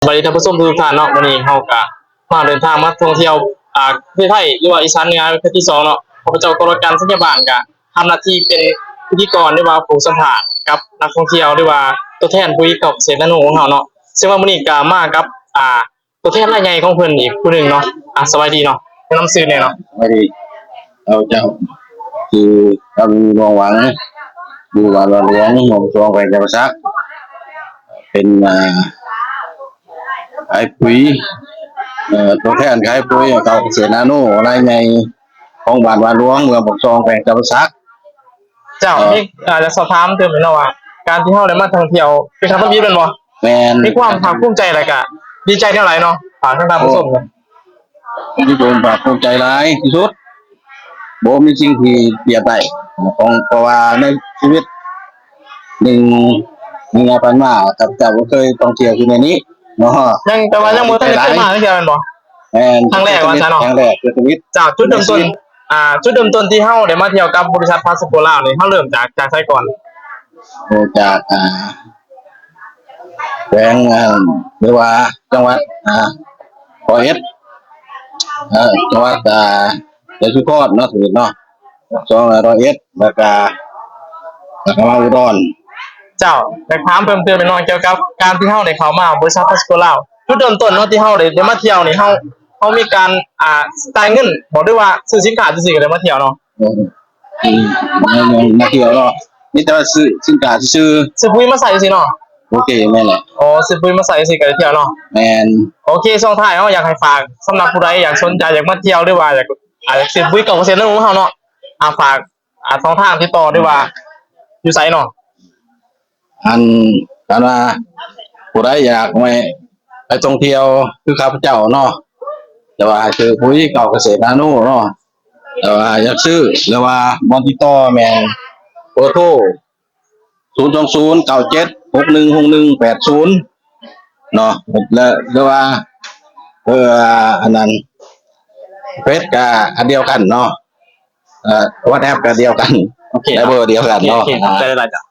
ສະບາຍດີທ່ານຜູ້ຊົມທຸກໆທ່ານເນາະ, ມື້ນີ້ເຮົາກະມາເດີນທາງມາທ່ອງທ່ຽວ ອ່າ ປະເທດໄທ ຫຼືວ່າອີສານເໜືອເທື່ອທີສອງເນາະ. ຂ້າພະເຈົ້າ ກໍລະກັນ ສັນຍາບານ ກະຮັບໜ້າທີ່ເປັນພິທີກອນ ຫຼືວ່າຜູ້ສຳພາດກັບນັກທ່ອງທ່ຽວ ຫຼືວ່າຕົວແທນປຸ້ຍການເກສດນາໂນຂອງເຮົາເນາະ. ເຊິ່ງວ່າມື້ນີ້ກະມາກັບ ອ່າ ຕົວແທນລາຍໃຫຍ່ຂອງເພິ່ນອີກຜູ້ໜຶ່ງເນາະ. ອ່າ ສະບາຍດີເນາະ, ແນະນຳຊື່ແດ່ເນາະ. ສະບາຍດີ. ເອົາ ເຈົ້າ ຊື່ຄຳຫຼວງຫວັງ ຢູ່ບ້ານວາຫຼວງ ເມືອງປາກຊ່ອງ ແຂວງຈຳປາສັກ ເປັນ ອ່າ ຂາຍປຸ້ຍ ເອີ ຕົວແທນຂາຍປຸ້ຍເຂົ້າເກສດນາໂນລາຍໃຫຍ່ຂອງບ້ານວາຫຼວງ ເມືອງປາກຊ່ອງ ແຂວງຈຳປາສັກ. ເຈົ້າ ເອີ ມີ ຢາກສອບຖາມຕື່ມອີກເນາະວ່າ ການທີ່ເຮົາໄດ້ມາທ່ອງທ່ຽວເປັນຄັ້ງທຳອິດແມ່ນບໍ່? ແມ່ນ. ມີຄວາມພາກພູມໃຈ ແລະກະດີໃຈແນວໃດເນາະ? ຝາກທາງທ່ານຜູ້ຊົມ. ໂອ້ ມີຄວາມພາກພູມໃຈຫຼາຍທີ່ສຸດ, ບໍ່ມີສິ່ງທີ່ປຽບໄດ້ຂອງ ເພາະວ່າໃນຊີວິດໜຶ່ງ ໜຶ່ງໃນຜ່ານມາ ຂ້າພະເຈົ້າບໍ່ເຄີຍທ່ອງທ່ຽວຢູ່ໃນນີ້ເນາະ. ຍັງ ແຕ່ວ່າຍັງບໍ່ທັນໄດ້ເຄີຍມາຈັກເທື່ອແມ່ນບໍ່? ແມ່ນ. ຄັ້ງແລກວ່າຊັ້ນເນາະ. ຄັ້ງແລກໃນຊີວິດ. ເຈົ້າ ຈຸດເລີ່ມຕົ້ນ ໃນຊີວິດ ອ່າ ຈຸດເລີ່ມຕົ້ນທີ່ເຮົາໄດ້ມາທ່ຽວກັບບໍລິສັດພາສະໂກລາວນີ້ ເຮົາເລີ່ມຈາກ ຈາກໃສກ່ອນ? ເລີ່ມຈາກ ອ່າ ແຂວງ ອ່າ ຫຼືວ່າຈັງຫວັດ ອ່າ ຮ້ອຍເອັດ ເອີ ຈັງຫວັດ ອ່າ ໄຊສຸພອນເນາະ ເນາະ ສອງ ຮ້ອຍເອັດ ແລ້ວກະ ແລ້ວກະມາອຸດອນ. ເຈົ້າ ຢາກຖາມເພີ່ມເຕີມໜ້ອຍກ່ຽວກັບການທີ່ເຮົາໄດ້ເຂົ້າມາບໍລິສັດພາສະໂກລາວ ຈຸດເລີ່ມຕົ້ນເນາະ ທີ່ເຮົາໄດ້ ໄດ້ມາທ່ຽວນີ້ ເຮົາ ເຮົາມີການ ອ່າ ຈ່າຍເງິນບໍ່ ຫຼືວ່າຊື້ສິນຄ້າຊື່ໆ ກໍໄດ້ມາທ່ຽວເນາະ? ອືມ ອືມ ມາທ່ຽວເນາະ ມີແຕ່ວ່າຊື້ສິນຄ້າຊື່ໆ ຊື້ປຸ້ຍມາໃສ່ຊື່ເນາະ? ໂອເຄ ແມ່ນແຫຼະ. ອໍ ຊື້ປຸ້ຍມາໃສ່ຊື່ກໍໄດ້ທ່ຽວເນາະ? ແມ່ນ. ໂອເຄ ຊ່ວງທ້າຍເຮົາຢາກໃຫ້ຝາກ ສຳລັບຜູ້ໃດຢາກສົນໃຈຢາກມາທ່ຽວ ຫຼືວ່າຢາກ ອາ ຢາກຊື້ປຸ້ຍເຂົ້າເກສດນາໂນຂອງເຮົາເນາະ ອາ ຝາກ ອາ ຊ່ອງທາງຕິດຕໍ່ ຫຼືວ່າຢູ່ໃສເນາະ? ອັນ ຄັນວ່າຜູ້ໃດຢາກໄປ ໄປທ່ອງທ່ຽວຄືຂ້າພະເຈົ້າເນາະ ແຕ່ວ່າໃຫ້ຊື້ປຸ້ຍເຂົ້າເກສດນາໂນເນາະ ແຕ່ວ່າຢາກຊື້ ຫຼືວ່າບ່ອນຕິດຕໍ່ແມ່ນເບີໂທ ສູນສອງສູນ ເກົ້າເຈັດ ຫົກໜຶ່ງ ຫົກໜຶ່ງ ແປດສູນ ເນາະ ແລະ ຫຼືວ່າ ເອີ ອັນນັ້ນ ເຟສກະອັນດຽວກັນເນາະ ເອີ ວັອດແອັບກະດຽວກັນ ໂອເຄ ໄລເບີດຽວກັນເນາະ. ໂອເຄ ຂອບໃຈຫຼາຍໆ ເຈົ້າ.